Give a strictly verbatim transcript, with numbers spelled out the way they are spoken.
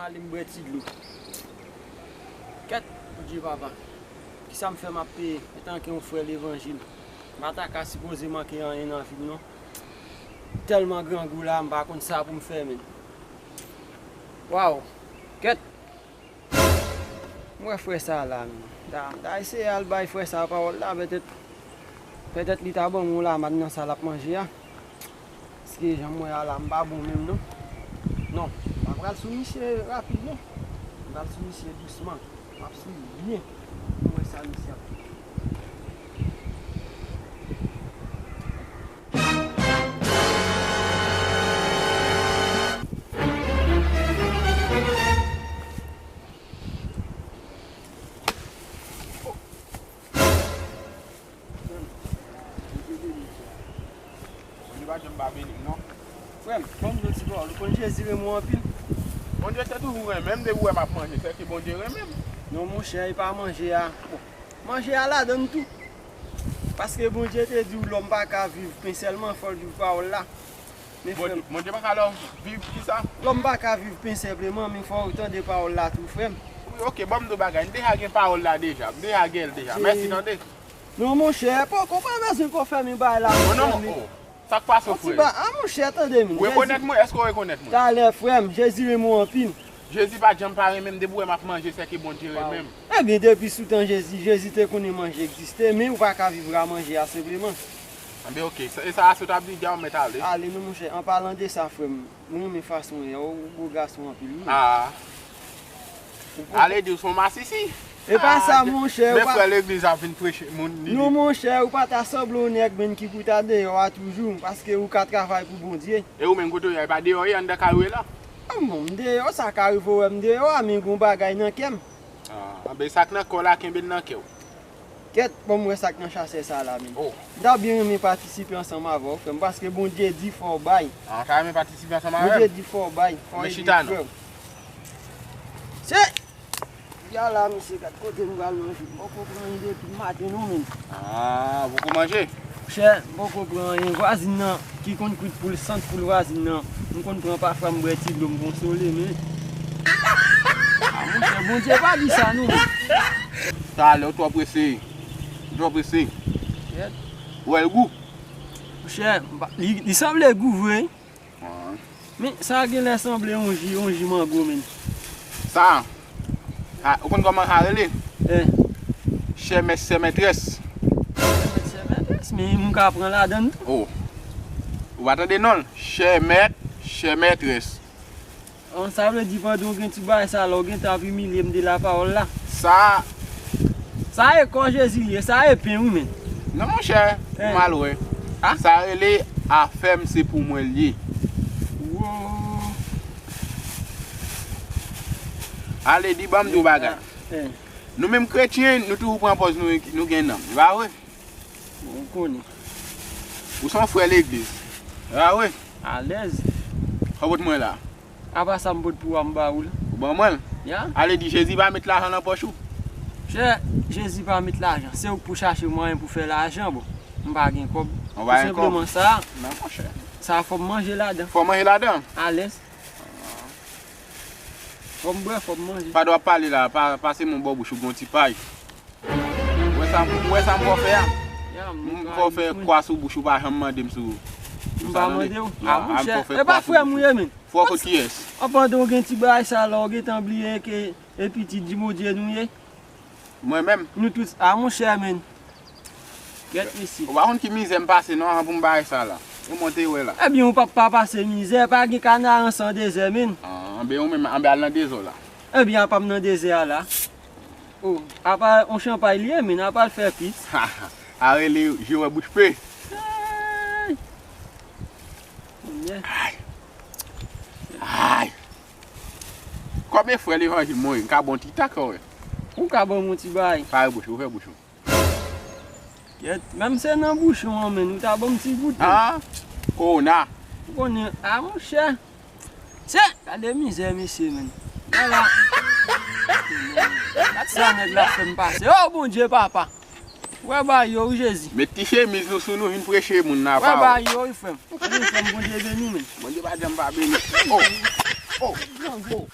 Ann bwè ti dlo. Kèt, Bondye papa. Kisa m fè m ap peye antanke yon frè levanjil? M pa ta ka sipoze manke anyen nan vi m non. Tèlman grangou la, m pa konn sa pou m fè menm. Waw. Kèt. M wè frè sa la menm. M ta, m ta eseye al bay frè sa pawòl la, petèt, petèt li ta ban m yon lamann nan sa l ap manje a. Paske jan m wè a la, m pa bon menm non. Non, m pa pral sou misye rapid non. M pral sou misye dousman. M ap swiv byen pou m wè sa misye ap fè. Bondye pa janm pa beni m non. Frè m, ban m di w ti pawòl. Ou konn Jezi renmen w anpil? Bondye te toujou renmen m, depi w wè m ap manje, sèke Bondye renmen m. Non, monchè, e pa manje a. Bon, manje a ladann tou. Paske Bondye te di w lòm pa ka viv pen sèlman, fò l viv pawòl la. Men frè m. Bondye, Bondye pa ka lòm viv kisa? Lòm pa ka viv pen senpleman, men fò w tande pawòl la tou, frè m. Wi, oke, ban m di w bagay. M deja gen pawòl la deja. M deja gen l deja. Mèsi tande. Non, monchè, poko, pa bezwen ko fèmen bagay la, non, non, monchè, men oh. Sa k pase w, frè? Yon ti ba, a, monchè, tande m. Ou rekonèt mwen? Èske w rekonèt mwen? Talè, frè m, Jezi renmen w anpil. Jezi pa t janm pa renmen m, depi w wè m ap manje, sèke Bondye renmen m. Ebyen, depi sou tan Jezi, Jezi te konnen manje egziste, men ou pa ka viv ra manje a senpleman. Anben, oke, sa, e sa a sot ap di, dja w mèt ale. Ale non, monchè, an palan de sa, frè m, mwen renmen fason w ye a, ou bo gason anpil, wi. Ah. Ale di w se yon masisi. E pa sa, monchè, men frè legliz ap vin preche moun, li di. Non, monchè, ou pa ta sanble yon nèg menm ki pou ta deyò a toujou, paske ou ka travay pou Bondye. E ou menm kote w ye a, e pa deyò w ye anndan kay ou ye la? Ah, bon, m deyò, sa ka rive w wè m deyò a, men gon bagay nan kè m. Ah, anben sa k nan kò w la, kenbe l nan kè w. Kèt, ban m wè sa k nan chasè sa la menm. Oh. M ta byen renmen patisipe ansanm avè w, frè m, paske Bondye di fò w bay. Ah, w ta renmen patisipe ansanm avè m? Bondye di fò w bay, fò w ede frè w. Men chita non. Se, ya la, misye, gad kote m pral manje. M poko pran anyen depi maten non, menm. Ah, ou poko manje? Monchè, m poko pran anyen. Vwazin nan ki konn kwit poul, sant poul vwazin nan, m konn pran pafwa m bwè ti dlo, m konsole, men. Ah, monchè, Bondye pa di sa, non. Talè, ou twò prese. Ou twò prese. Kèt. Ou wè l gou? Monchè, m pa, li, li sanble gou vre. Ah. Men, sa genlè sanble yon ji, yon ji mango, men. Sa, a, ou konn kòman sa rele? Eh. Chè mèt, chè mètrès. Chè mèt, chè mètrès, men m ka pran ladann tou. Oh. Ou pa tande non l? Chè mèt, chè mètrès. An, sa vle di pandan w gen ti bagay sa la, w gentan ap imilye m de la pawòl la. Sa. Sa e kò Jezi li ye, sa e pen wi, men. Non, monchè, ou mal wè. Ah? Sa rele afè m se pou mwen l ye. Wo. Ale, di ban m di w bagay. Eh, eh. Nou menm kretyen, nou toujou pran pòz nou, nou gen nanm. E pa vre? Bon, ou konnen. Ou se yon frè legliz. A wi. Alèz. Sa w pot mwen la? Apa sa m pot pou w a m ba ou la? Ou ban mwen l? Ya. Ale di Jezi pa met lajan nan pòch ou? Chè, Jezi pa met lajan. Se ou k pou chache mwayen pou fè lajan, bon. M pa gen kòb. Ou pa gen kòb? Tou senpleman sa. Non, monchè. Sa fò m manje ladan. Fò w manje ladan? Alèz. Fò m bwè, fò m manje. Padon ap pale la, pa, pase men w bò bouch ou, gon ti pay. Ou wè sa, ou wè sa m fè a? Ya, m fè w fè kwa sou bouch ou, pa janm mande m sou, sou sa tande. M pa mande w. Ya, a, m fè w fè kwa sou bouch ou. E pa frè m ou ye, men. Frè w kot kiyès? An, pandan w gen ti bagay sa la, w gentan bliye ke e pitit di Bondye nou ye? Mwen menm? Nou tout, a, monchè, men. Kèt mesye. Ou pa konn ki mizè m pase non, avan pou m bay sa la. Ou monte wè la. Ebyen, ou p ap pa pase mizè, pa gen kanaran san dezè, men. Ah, anben ou menm, anben al nan dezò la. Ebyen, apa m nan dezè a la? Oh, apa yon chanpay li ye, men, apa l fè pis. A rele je wè bouch pe. Ay! Ay! Ay! Kòm e frè levanjil mwen ye, m ka ba w ti tak, wè. Ou ka ban m yon ti bagay. Fè bouch ou, fè bouch ou. Kèt, menm se nan bouchon an, men, ou ta ban m ti goute. Ah, kowona. Ou konnen, a, monchè. Se, gade mizè, mesye, men. Gade la. Gad sa nèg la fè m pase. Oh, Bondye, papa. Wè bagay yo, wi, Jezi. Met ti chemiz nou sou nou, vin preche moun nan. Wè bagay yo, wi, frè m. Wi, frè m, Bondye beni w, men. Bondye pa janm pa beni. Oh, oh, oh.